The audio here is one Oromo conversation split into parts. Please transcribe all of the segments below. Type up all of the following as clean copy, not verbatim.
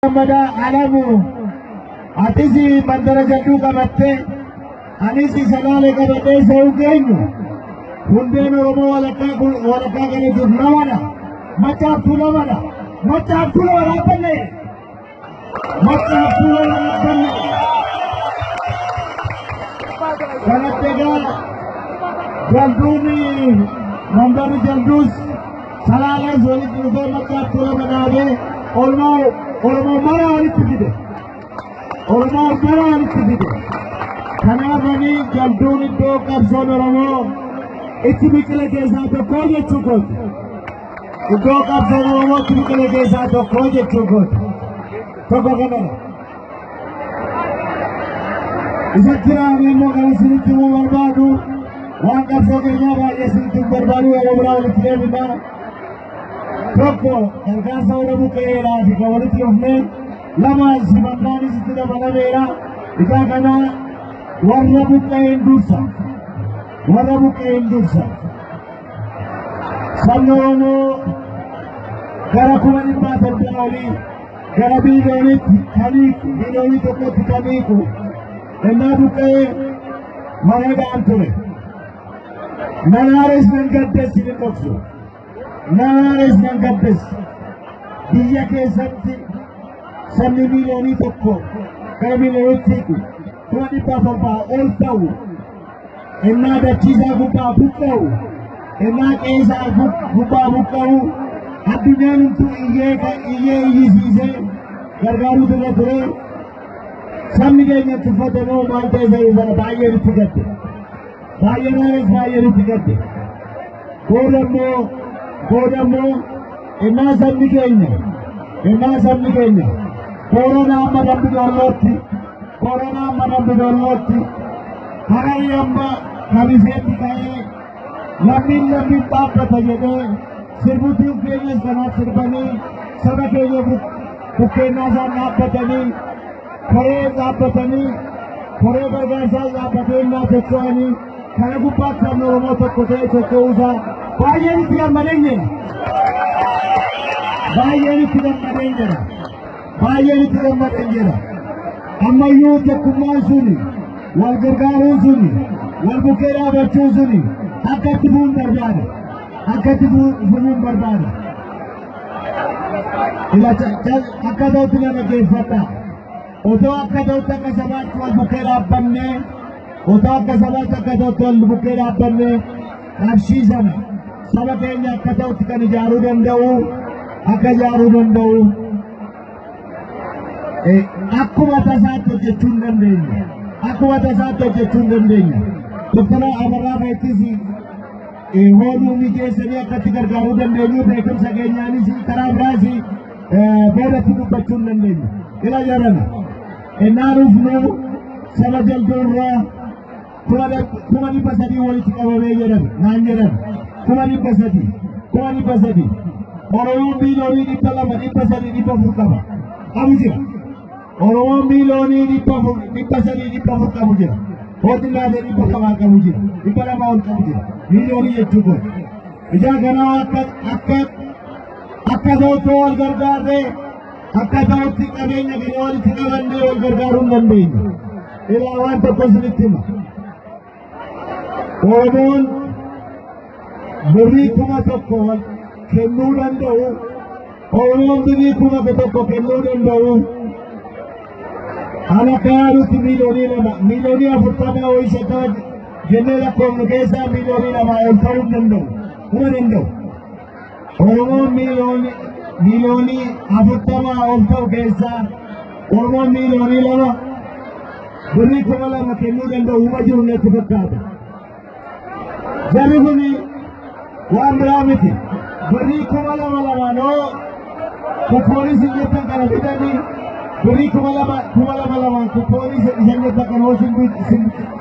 Gammadaa Alamu, atis mandara Jalduu qabattee, anis Salaalee qabadhee se'uu keenyu hundeen Oromoo walakkaa kun walakkaa kana jiru lamadha. Maccaaftuu lamadha. Maccaaftuu lama dhaabbanne. Maccaaftuu lama dhaabbanne. Kanatti egaa Jalduun, mandarri Jalduus Salaalees walitti dhufee Maccaaftuu lama dhaabee Oromoo mara walitti fide. Oromoo mara walitti fide. Kanaaf ani Jalduun iddoo qabsoon Oromoo itti biqile keessaa tokko jechuu kooti. Iddoo qabsoon Oromoo itti biqile keessaa tokko jechuu kooti. Tokko kanadha. Isatti raanii immoo kan isinitti himuu barbaadu, waan qabsoo keenyaa baay'ee isinitti himuu barbaadu, yeroo biraa walitti deebina. Tokko, gargaarsa warra buqqa'eedhaa fi kan walitti dhufne. Lama, simannaanis itti dabalameera. Isaa kana warra buqqa'een dursa. Warra buqqa'een dursa. Sabni Oromoo gara 700,000 olii, gara biiliyoonitti kan hiiku, 1 biliyoonitti kan hiiku, innaa buqqa'ee mana ture. Nanaares nan gaddeessi ni dhoksu. Nanaares nan gaddeessi. Biyya keessatti sabni 1 biliyoonii gara biiliyoonitti hiiku, 700,000 ol ta'u, innaa dachiisaa gubbaa buqqa'u, innaa qeesaa gubbaa buqqa'u, addunyaan hunduu iyyee iyyee iyyisiisee gargaaruutu irra ture. Sabni keenya tuffatamoo maal ta'e sana baay'een itti gadde. Baay'een aares, baay'een itti gadde. Booda immoo innaa sabni keenya Boorana amma Dambi Doollootti, Boorana amma Dambi Doollootti, Hararii amma Kamiseetti ka'ee lammiin lammiin dhaabbata jedhee sirbuutiin keenyas kanaaf sirbanii, saba keenya bukkeenaa isaan dhaabbatanii, koree dhaabbatanii, koree gargaarsaa dhaabbatee innaa socho'anii kana gubbaatti sabni Oromoo tokko ta'e socho'uusaa baay'een itti gammadeen jira. Baay'een itti gammadeen jira. Baay'een itti gammadeen jira. Ammayyuu tokkummaan suni, wal gargaaruun suni, wal bukkee dhaabachuun suni akka itti fufuun barbaada. Akka itti fufuun barbaada. Akka ta'utti na dhaggeeffadha. Otoo akka ta'utti akka sabaatti wal bukkee dhaabbannee, otoo akka sabaatti akka ta'utti wal bukkee dhaabbannee, qarshii sana saba keenya akka ta'utti kan ijaaruu danda'u, akka ijaaruu danda'u akkuma tasaatti hojjechuu hin dandeenya. Akkuma tasaatti hojjechuu hin dandeenya. Doktara Abarraa Fayyittis hooluu mijeessanii akkatti gargaaruu dandeenyu, beekumsa keenyaanis karaa biraas boodatti dubbachuu hin dandeenyu. Ila jarana. Innaa dhufnu saba Jalduurraa 300,000 walitti qabamee jedhame naan jedhame. 300,000, 300,000. Oromoon 200,000,000, 300,000, 400 qaba. Qabu jira. Oromoon 400,000,000, 300, 400 qabu jira. Hootillaatee 200 qabu jira. 200 ol qabu jira. Miiliyoonii jechuu kun. Ijaa kanaa akka ta'utti wal gargaarree, akka ta'utti qabeenya keenya walitti qabannee wal gargaaruu hin dandeenyu. Ilaa, waan tokko isinitti hima. Oromoon birrii 1000 kennuu danda'u, Oromoon birrii 1000 kennuu danda'u, ana akka yaadutti 2 miliyoonii, 40 miliyoonii wayii 50 jennee lakkoofnu keessaa 2 miliyoonii ol ta'uu hin danda'u. Kuma danda'u. Oromoon 40 miliyoonii ol ta'u keessaa Oromoon 2 miliyoonii birrii 2000 kennuu danda'u huma jiru natti fakkaata. Jarri kun waan biraa miti. Birrii 2000 lamaanoo kuppoonii isin jettan kana bitanii, birrii 2000, 2000 lamaan kuppoonii isin jettan kana hoo isin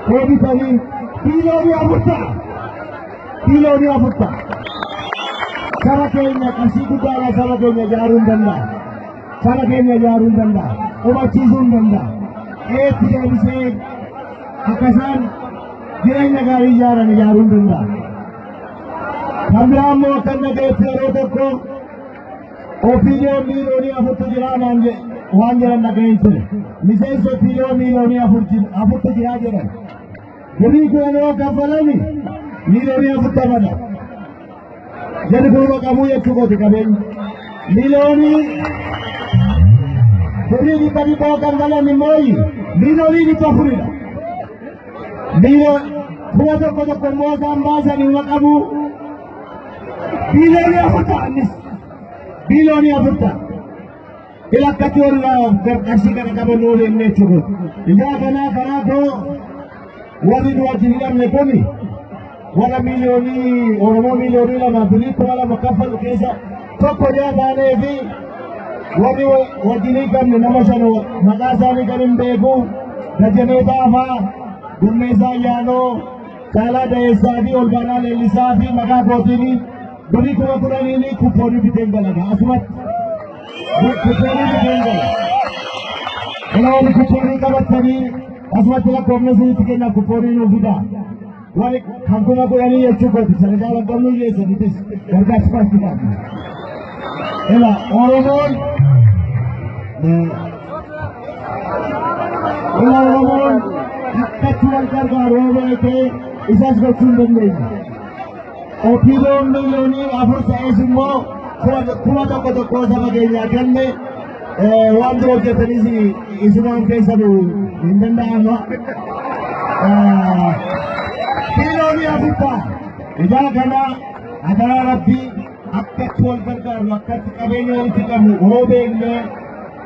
hoo bitanii 4 biliyoonii ta'a. 4 biliyoonii ta'a. Saba keenya qarshii guddaadhaan saba keenya ijaaruu hin danda'a. Saba keenya ijaaruu hin danda'a. Hubachiisuu hin danda'a. Eetti deebisee akka isaan jireenya gaarii ijaaran ijaaruu hin danda'a. Kan biraa immoo akka dhagayetti yeroo tokko OPDOn 4 miliyoontu jira naan jedhe. waan jedhan dhaga'een ture. Miseensa OPDO miiliyoonii afurtu jiraa jedhan. Birrii 10 yoo kaffalani miiliyoonii 40dha. Jedhi kun qabuu jechuu kooti qabeenya. Miiliyoonii birrii 100 yoo kaffalan immoo miiliyoonii 400dha. Miiliyoon 1000 tokko immoo isaan baasan hima qabu. Biiliyoonii 4 ta'a innis. Biiliyoonii 4 ta'a. Ila akkatti warra qarshii kana qaban nuu deemnee jechuudha. Ijaa kanaa karaa koo warri nu wajjin hidhamne kuni warra miiliyoonii Oromoo miiliyoonii 2 birrii 2000 kaffalu keessa tokko jaa taanee fi warri wajjin hiikamne nama shan maqaa isaanii kan hin beeku Dajanee Taafaa, Gurmeessaa Ayyaanoo, Caalaa Dayeessaa fi Olbaanaa Leellisaa fi maqaa kootiin birrii 10,000 kuppoonii biteen galaga asumatti kuppoonii biteen gala. Kanaaf kuppoonii qabatanii asumatti lakkoofna isinitti kenna kuppoonii nuuf fidaa. Warri kan 10,000 jechuu kooti sana caalaa qabnu hiyyeessaniitis gargaarsa taasisaa. Ila Oromoon ila Oromoon akkatti wal gargaaru yoo beekee isas gochuu hin dandeenye. OPDOon miiliyoonii 4 ta'es immoo 1000 tokko saba keenyaa kenne waan biroo hojjetanis isumaan keessa hin danda'ama. Miiliyoonii 4 ta'a. Ijaa kana adaraa rabbii akkatti wal gargaaru akkatti qabeenya walitti qabnu yoo beekne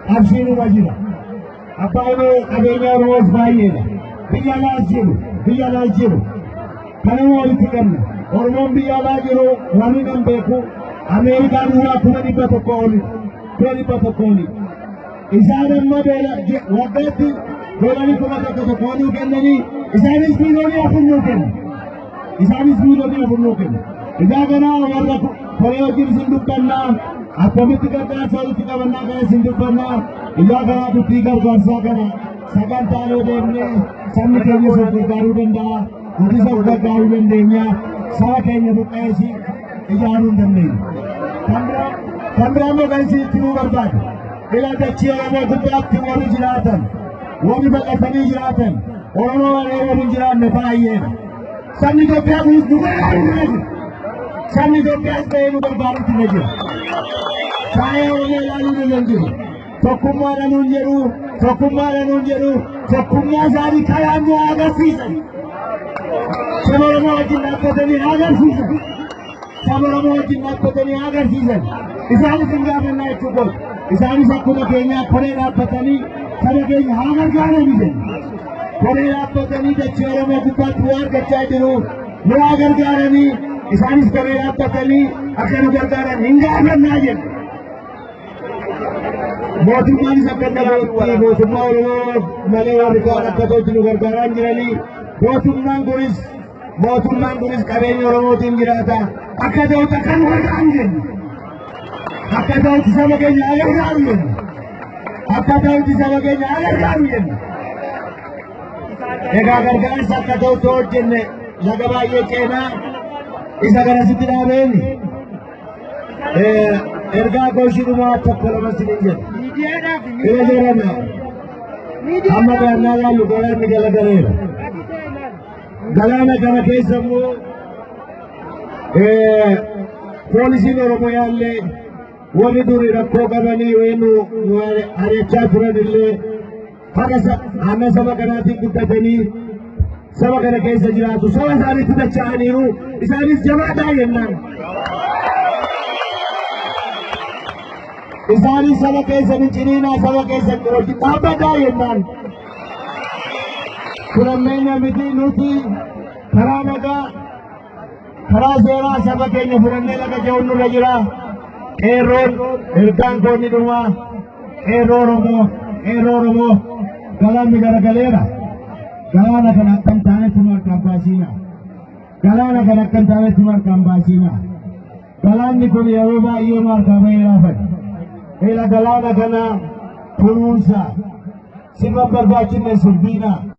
qarshiinuma jira. Abbaan qabeenya Oromoos baay'eedha. Biyya alaas jiru, biyya alaas jiru. Kanuma walitti qabna. Oromoon biyya alaa jiru warri nan beeku Ameerikaan duraa 100,000 oli. 100,000 oli. Isaan amma waggaatti doolarii 1000 tokko nuu kennanii isaanis miiliyoonii 4 nuu kennu. Isaanis miiliyoonii 4 nuu kennu. Ijaa kanaa warra koree wajjin isin dubbannaa akkamitti gargaarsa walitti qabannaa kana isin dubbannaa ijaa kanaa dubbii gargaarsaa kana sagantaa yoo deemnee sabni keenya of gargaaruu danda'a. Nuti isa of gargaaruu dandeenya. Saba keenya buqqeessi ijaaruu hin dandeenyu. Kan biraa immoo kan isin itti nuu barbaadu. Ila dachii Oromoo gubbaatti warri jiraatan, warri baqatanii jiraatan, Oromoo malee warri hin jiraanne baay'eedha. Sabni Itoophiyaa kunis nu gargaaruu irra jira. Sabni Itoophiyaas ta'ee nu gargaaruutu irra jira. Faaya Oromoo ilaaluu irra hin jiru. Tokkummaa dhanuun jedhu, tokkummaa dhanuun jedhu, tokkummaa isaanii karaan nu agarsiisan. Saba Oromoo wajjin dhaabbatanii agarsiisan. Saba Oromoo wajjin dhaabbatanii agarsiisan. Isaanis hin gaafannaa jechuu kooti. Isaanis akkuma keenyaa koree dhaabbatanii saba keenya haa gargaaranii jenna. Koree dhaabbatanii dachee Oromoo gubbaatti waa argachaa jiru. Nu haa gargaaranii isaanis koree dhaabbatanii akka nu gargaaran hin gaafannaa jenna. Mootummaanis akka dhaga'utti mootummaa Oromoo malee warri kaan akka ta'utti nu gargaaraa jiranii mootummaan kunis qabeenya Oromootiin jiraata. Akka ta'utti akka nu gargaaru jenna. Akka ta'utti saba keenya haa gargaaru jenna. Akka ta'utti saba keenya haa gargaaru jenna. Egaa gargaarsa akka ta'utti hojjenne laga baay'ee ceenaa isa garasitti dhaabeeni. Ergaa gooshiidhumaa tokko lama sinin jedha. Ila jedhama. Amma gaannaa laallu galaanni galagaleera. Galaana kana keessa immoo poolisiin Oromiyaa illee warri duri rakkoo qabanii nu ari'achaa turan illee haga saba kanaatiin guddatanii saba kana keessa jiraatu saba isaaniitti dacha'aniiru isaanis jabaataa jennaan. Isaanis saba keessa hin ciniinaa saba keessa wajjin dhaabbataa jennaan. Kun ammeenya miti nuti karaa nagaa karaa seeraa saba keenya fudhannee laga ce'uun nurra jira. Qeerroon ergaan koonni dhumaa qeerroo Oromoo qeerroo Oromoo galaanni garagaleera. Galaana kana akkam taanetti nu harkaan baasiina. Galaana kana akkam taanetti nu harkaan baasiina. Galaanni kun yeroo baay'ee nu harkaa bahee raafate. Ila galaana kana kunuunsa. Sirba barbaachifne sirbiina.